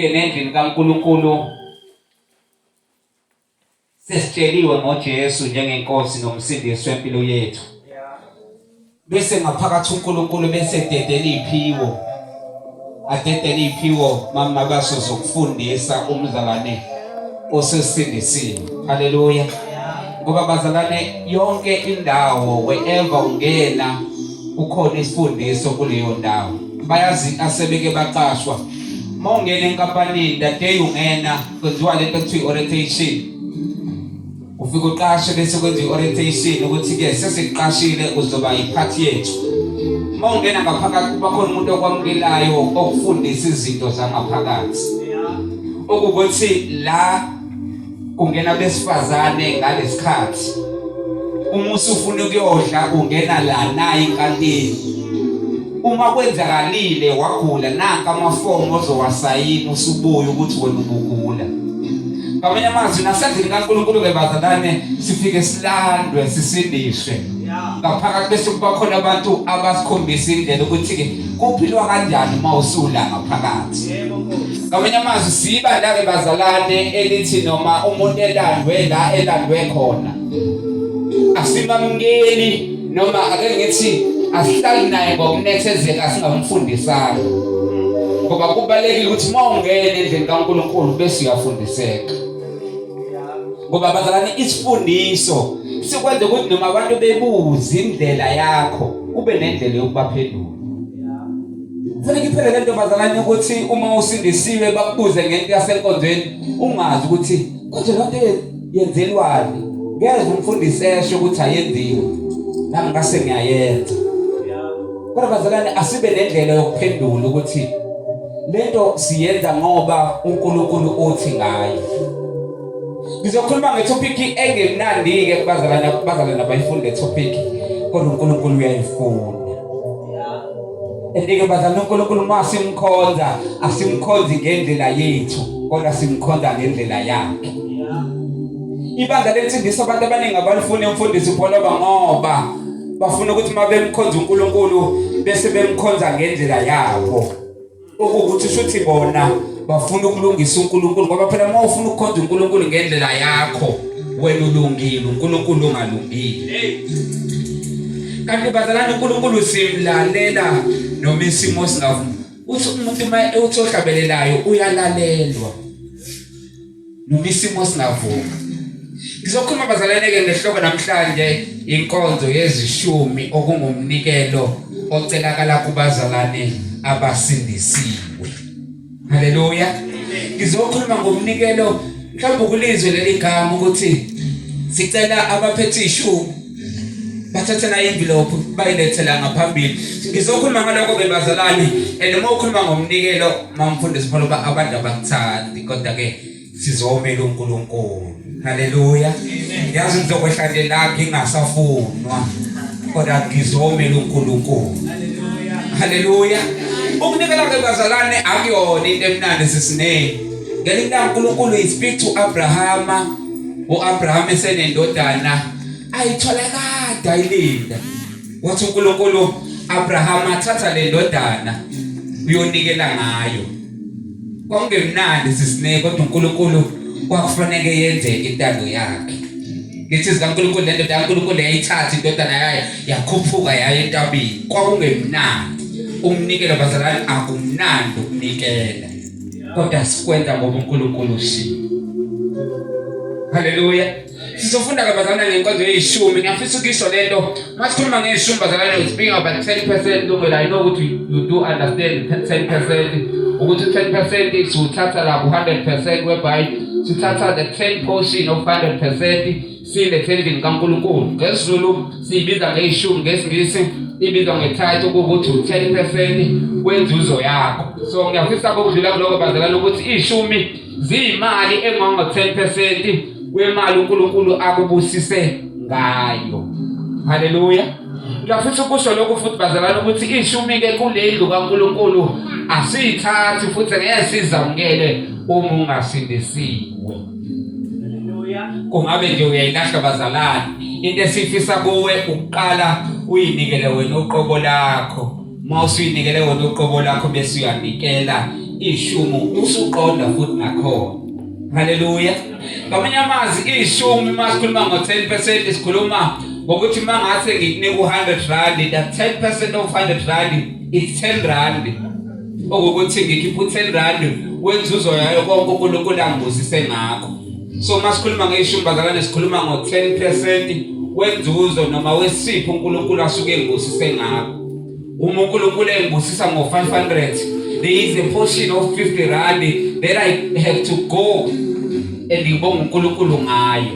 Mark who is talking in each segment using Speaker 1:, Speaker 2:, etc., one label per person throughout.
Speaker 1: Nendlini kaNkulunkulu sesitsheliwe ngoJesu njengenkosi nomsindisi wempilo yethu. Bese ngaphakathi uNkulunkulu bese dedela iphiwo. Adedele iphiwo mama baso zokufundisa umzalwane osesindisiwe. Haleluya. Ngoba bazalwane yonke indawo wherever ungena kukhona isifundiso kuleyo ndawo. Bayazi asebeke baqashwa. Uma ungena enkampanini that day ungena kwenziwa lento ekuthiwa i-orientation. Ufike uqashe bese kwenziwa i-orientation ukuthi-ke sesikuqashile uzoba yiphathi yethu. Uma ungena ngaphakathi kuba khona umuntu okwamukelayo okufundisa izinto zangaphakathi. Okukuthi la kungena besifazane ngalesikhathi uma usufuna ukuyodla ungena la nayi inkantini uma kwenzakalile wagula nanka amafomu ozowasayina usubuya ukuthi wena ubugula ngamanye amazwi nasendlini kaNkulunkulu ke bazalwane sifike silandwe sisindiswe ngaphakathi bese kuba khona abantu abasikhombisa indlela ukuthi-ke kuphilwa kanjani uma usula ngaphakathi ngamanye amazwi siba la-ke bazalwane elithi noma umuntu elandwe la elandwe khona asimamukeli noma ake ngithi asihlali naye ngokunethezeka singamfundisanga ngoba kubalekile ukuthi uma ungena endlini kaNkulunkulu bese uyafundiseka ngoba bazalwane isifundiso sikwenza ukuthi noma abantu bebuza indlela yakho ube nendlela yokubaphendula Kufanele iphele lento bazalwane ukuthi uma usindisiwe bakubuze ngento yasenkonzweni ungazi ukuthi konje lonto yenzelwani. Ngeze umfundisi esho ukuthi ayenziwe. Nami ngase ngiyayenza. Kodwa bazalwane asibe nendlela yokuphendula ukuthi lento siyenza ngoba uNkulunkulu uthi ngayo. Ngizokhuluma ngetopic engemnandi-ke kubazalwane kubazalwane abayifunde topic kodwa uNkulunkulu uyayifunda. Andike bazalwane uNkulunkulu uma simkhonza asimkhonzi ngendlela yethu kodwa simkhonza ngendlela yakhe. Ibandla lensindiso abantu abaningi abalifuni umfundisi uPholoba ngoba bafuna ukuthi uma bemkhonza uNkulunkulu bese bemkhonza ngendlela yabo. Okuwukuthi shuthi bona bafuna ukulungisa uNkulunkulu ngoba phela uma ufuna ukukhonza uNkulunkulu ngendlela yakho wena ulungile uNkulunkulu ungalungile. Kanti bazalwane uNkulunkulu simlalela noma isimo singavumi. Uthi umuntu uma uthi ohlabelelayo uyalalelwa. noma isimo singavumi. Ngizokhuluma bazalwane-ke ngehloko namhlanje inkonzo yezishumi okungumnikelo ocelakala kubazalwane abasindisiwe. Haleluya. Ngizokhuluma ngomnikelo mhlawumbe ukulizwe leli gama ukuthi sicela abaphethe ishumi bathathe na envelope bayilethela ngaphambili. Ngizokhuluma ngalokho ke bazalwane and uma ukhuluma ngomnikelo mamfundisi Paul abantu abakuthandi kodwa ke sizomela uNkulunkulu. Haleluya. Yazi ngizokwehla nje la ngingasafunwa kodwa ngizomela uNkulunkulu. Haleluya. Ukunikela ke bazalwane akuyona into emnandi sisineni. Ngelinye ilanga uNkulunkulu he speak to Abrahama, uAbraham esenendodana ayithola kade ayilinda. Wathi uNkulunkulu Abraham thatha le ndodana uyonikela ngayo. Kwakungemnandi sisine kodwa uNkulunkulu kwakufanele yenzeke intando yakhe. Ngithi zikaNkulunkulu le ndoda kaNkulunkulu yayithatha indodana yayo yakhuphuka yaya entabeni. Kwakungemnandi. Umnikelo bazalwane akumnandi ukunikela. Kodwa sikwenza ngoba uNkulunkulu ushilo. Haleluya. Sizofunda ke bazalwane ngenkonzo yeshumi. Ngiyafisa ukisho lento. Masikhuluma ngeshumi bazalwane we speaking about 10% Lungelo I know ukuthi you do understand 10% ukuthi 10% siwuthatha la ku 100% whereby sithatha the 10 portion of 100% siyilethe endlini kaNkulunkulu. NgesiZulu siyibiza ngeshumi, ngesiNgisi ibizwa ngetithe ukuthi u-10% wenzuzo yakho. So ngiyafisa ukudlula kuloko bazalwane ukuthi ishumi ziyimali engango 10% wemali uNkulunkulu akubusise ngayo. Haleluya. Ngiyafisa ukusho lokhu futhi bazalwane ukuthi ishumi ke kulendlu kaNkulunkulu asiyithathi futhi ngeke sizamukele uma ungasindisiwe. Kungabe nje uyayilahla bazalwane. Into esifisa kuwe ukuqala uyinikele wena uqobo lakho. Uma usuyinikele wena uqobo lakho bese uyanikela Ishumu usuqonda futhi nakhona. Haleluya. Ngamanye amazwi ishumi uma sikhuluma ngo-10% sikhuluma ngokuthi uma ngase ngikunika u-100 rand, that 10% of 100 rand is 10 rand. Okuwukuthi ngikhipha u-10 rand wenzuzo yayo konke uNkulunkulu angibusise ngakho. So uma sikhuluma ngeshumi bazalwane sikhuluma ngo-10% wenzuzo noma wesipho uNkulunkulu asuke engibusise ngakho. Uma uNkulunkulu engibusisa ngo-500 there is a portion of 50 rand that I have to go and ngibonga uNkulunkulu ngayo.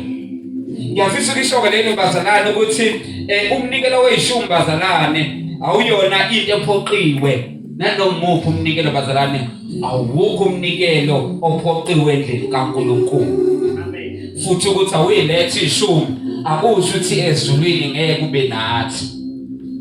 Speaker 1: Ngiyafisa ukusho-ke leni bazalwane ukuthi eh, umnikelo weshumi bazalwane awuyona into ephoqiwe nanoma muphi umnikelo bazalwane awukho umnikelo ophoqiwe endlini kaNkulunkulu. Futhi ukuthi awuyilethe ishumi akusho ukuthi ezulwini ngeke kube nathi.